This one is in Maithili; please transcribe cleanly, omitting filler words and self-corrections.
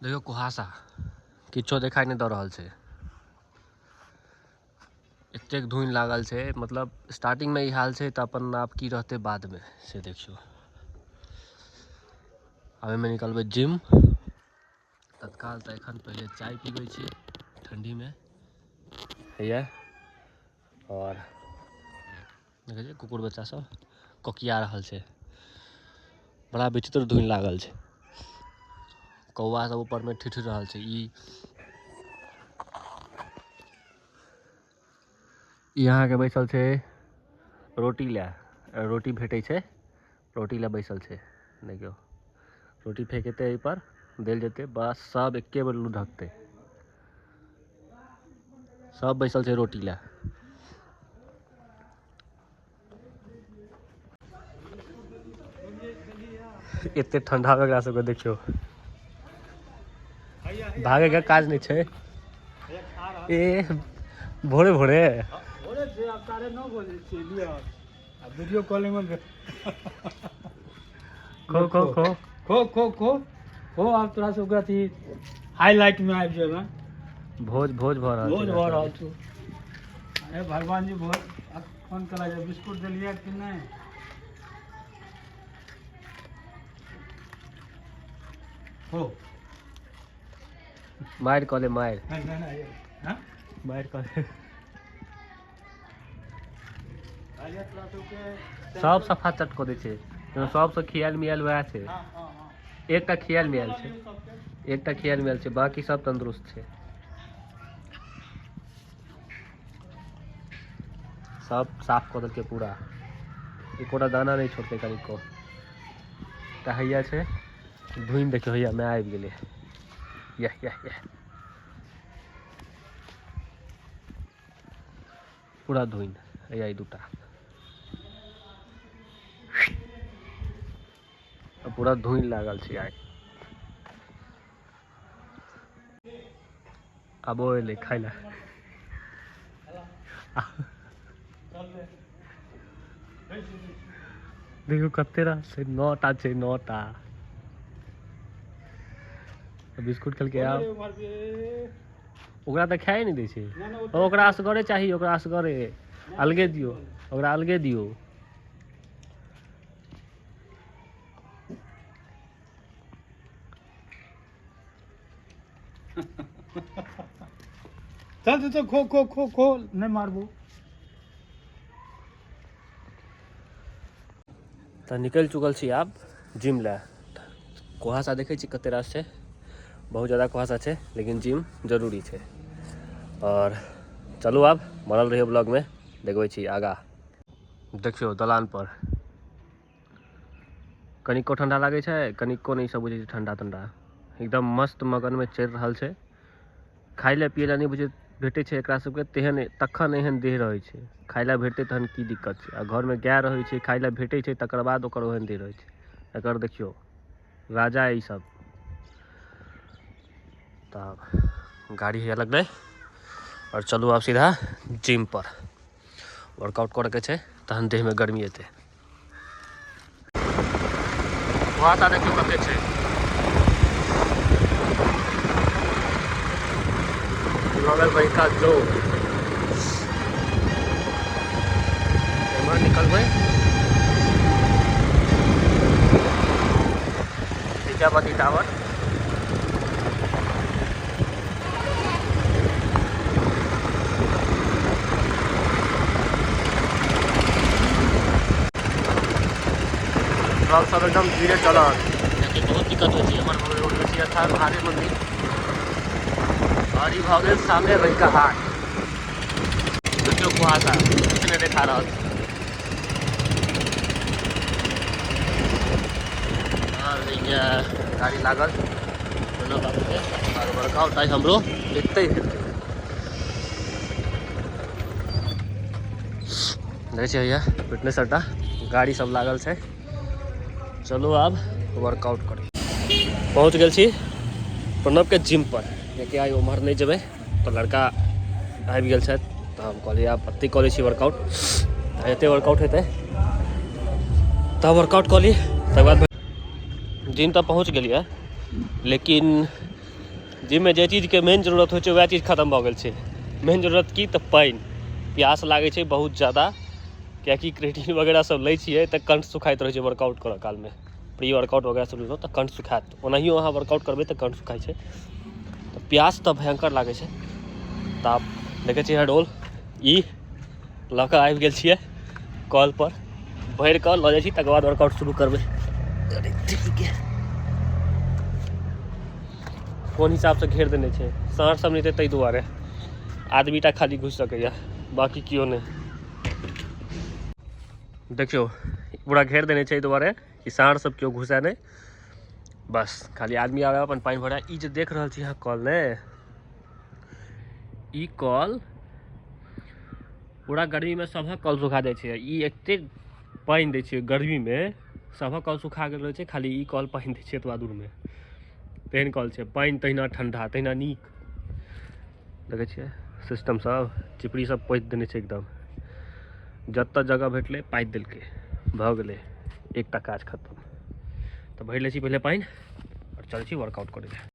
देखियौ कुहासा, किछो देखाइ नहि दऽ रहल छै, एतेक धुनि लागल छै। मतलब स्टार्टिंगमे ई हाल छै तऽ अपन आब की रहतै बादमे से देखियौ। आब एहिमे निकलबै जिम तत्काल, तऽ एखन पहिले चाय पीबै छी ठण्डीमे हैया। आओर देखै छियै कुकुर बच्चा सब कोकिया रहल छै, बड़ा विचित्र धुनि लागल छै। कौआ सब ऊपरमे ठिठुरि रहल छै। ई ई अहाँके बैसल छै रोटी लए, रोटी भेटै छै, रोटी लए बैसल छै। देखियौ रोटी फेकेतै, एहिपर देल जेतै, बस सब एके बेर लुधकतै। सब बैसल छै रोटी लए। एते ठंडा मे एकरा सबके देखियौ भागे के काज नहि छै। ए भोरे भोरे भोरे छै, आब 9:30 बजे छै, लिअ आ वीडियो कॉलिंग में खो खो खो खो खो खो खो। आब तोरा सबके अथी हाईलाइट में आबि जेबै। भोज भोज भऽ रहल भोज भऽ रहल छौ। अरे भगवान जी, भोज फोन करा जे बिस्कुट देलियै कि नहि? हो मारि कऽ ले मारि। नहि नहि नहि, हाँ? मारि कऽ ले। कहलियै तोरा सबके सब सफा चट कऽ दै छै, सबसँ खियाल मियाल वएह छै। हाँ हाँ हाँ। एकटा खियाल मियाल छै, सबके एकटा खियाल मियाल छै, बाकी सब तंदुरुस्त छै। सब साफ कऽ देलकै पूरा, एकोटा दाना नहि छोड़तै कनिको। तऽ हैया छै धुनि, देखियौ हैया माय आबि गेलै। यह यह यह पूरा धुनि हैया ई दूटा पूरा धुनि लागल छै आइ। आब ओ एलै खाय लए। देखियौ कते रास छै, 9टा छै, 9टा बिस्कुट खेलकै। आब ओकरा तऽ खाए नहि दै छै, ओकरा असगरे चाही, ओकरा असगरे अलगे दियौ, ओकरा अलगे दियौ। चल चल, खो खो खो खो, नहि मारबो। तऽ निकलि चुकल छी आब जिम लए। कुहासा देखै छी कते रास छै, बहुत ज्यादा कुहासा छै, लेकिन जिम जरूरी छै। आओर चलू आब बनल रहियौ ब्लॉगमे, देखबै छी आगाँ। देखियौ दलान पर कनिको ठंडा लागै छै, कनिको नहि सब बुझै छै ठंडा तंडा, एकदम मस्त मगनमे चलि रहल छै। खाय लए पियै लए नहि बुझै भेटै छै एकरा सबके, तेहन तखन एहन देह रहै छै। खाय लए भेटतै तहन की दिक्कत छै? आ घरमे गाय रहै छै, खाय लए भेटै छै, तकर बाद ओकर ओहन देह रहै छै। एकर देखियौ राजा ई सब। तब गाड़ी हैया लगलै आओर चलू आब सीधा जिम पर, वर्कआउट करैके छै, तहन देहमे गर्मी एतै। कुहासा देखियौ कते छै। भऽ गेल बड़का जोर। एम्हर निकलबै विद्यापति टावर। ट्रक सब एकदम धीरे चलत, कियाकि बहुत दिक्कत होइ छै। एम्हर भऽ गेल उर्वशी स्थान महादेव मंदिर, और ई भऽ गेल सामने रहिका हाट। देखियौ कुहासा किछु नहि देखा रहल छै। और हैया गाड़ी लागल दोनो बाबूके, और वर्कआउट आइ हमरो एतै हेतै। देखै छियै हैया फिटनेस अड्डा, गाड़ी सब लागल छै। चलू आब वर्कआउट करी। पहुँच गेल छी प्रणवके जिम पर, कियाकि आइ उम्हर नहि जेबै तऽ लड़का आबि गेल छथि, तऽ हम कहलियै आब एतै कऽ लै छी वर्कआउट। तऽ एतै वर्कआउट हेतै तऽ वर्कआउट कऽ ली। तकर बाद जिम तऽ पहुँच गेलियै, लेकिन जिममे जे चीजके मेन जरूरत होइ छै वएह चीज खतम भऽ गेल छै। मेन जरूरत की तऽ पानि। प्यास लागै छै बहुत ज्यादा, किएकि क्रेटिन वगैरह सब लै छियै तऽ कंठ सुखाइत रहै छै वर्कआउट करऽ कालमे। प्री वर्कआउट वगैरह सब लेलहुँ तऽ कंठ सुखायत, ओनाहियो अहाँ वर्कआउट करबै तऽ कंठ सुखाइ छै। तऽ प्यास तऽ भयङ्कर लागै छै। तऽ आब देखै छियै डोल ई लऽ कऽ आबि गेल छियै कल पर, भरि कऽ लऽ जाइ छी, तकर बाद वर्कआउट शुरू करबै। अरे ठीक है, कोन हिसाबसँ घेर देने छै, साँढ़ सब नहि छै ताहि दुआरे आदमी टा खाली घुसि सकैए, बाँकी केओ नहि। देखियौ पूरा घेर देने छै एहि दुआरे कि साँढ़ सब केओ घुसै नहि, बस खाली आदमी आबै अपन पानि भरै। ई जे देख रहल छी अहाँ कल ने, ई कल पूरा गर्मीमे सभक कल सुखा जाइ छै। ई एतेक पानि दै छै गर्मीमे, सभक कल सुखा गेल रहै छै, खाली ई कल पानि दै छै एतबा दूरमे। तेहन कल छै, पानि तहिना ठण्डा तहिना नीक। देखै छियै सिस्टम सब, चिपड़ी सब पोति देने छै एकदम, जतऽ जगह भेटलै पाति देलकै, भऽ गेलै एकटा काज खतम। तऽ भरि लै छी पहिले पानि आओर चलै छी वर्कआउट करै लए।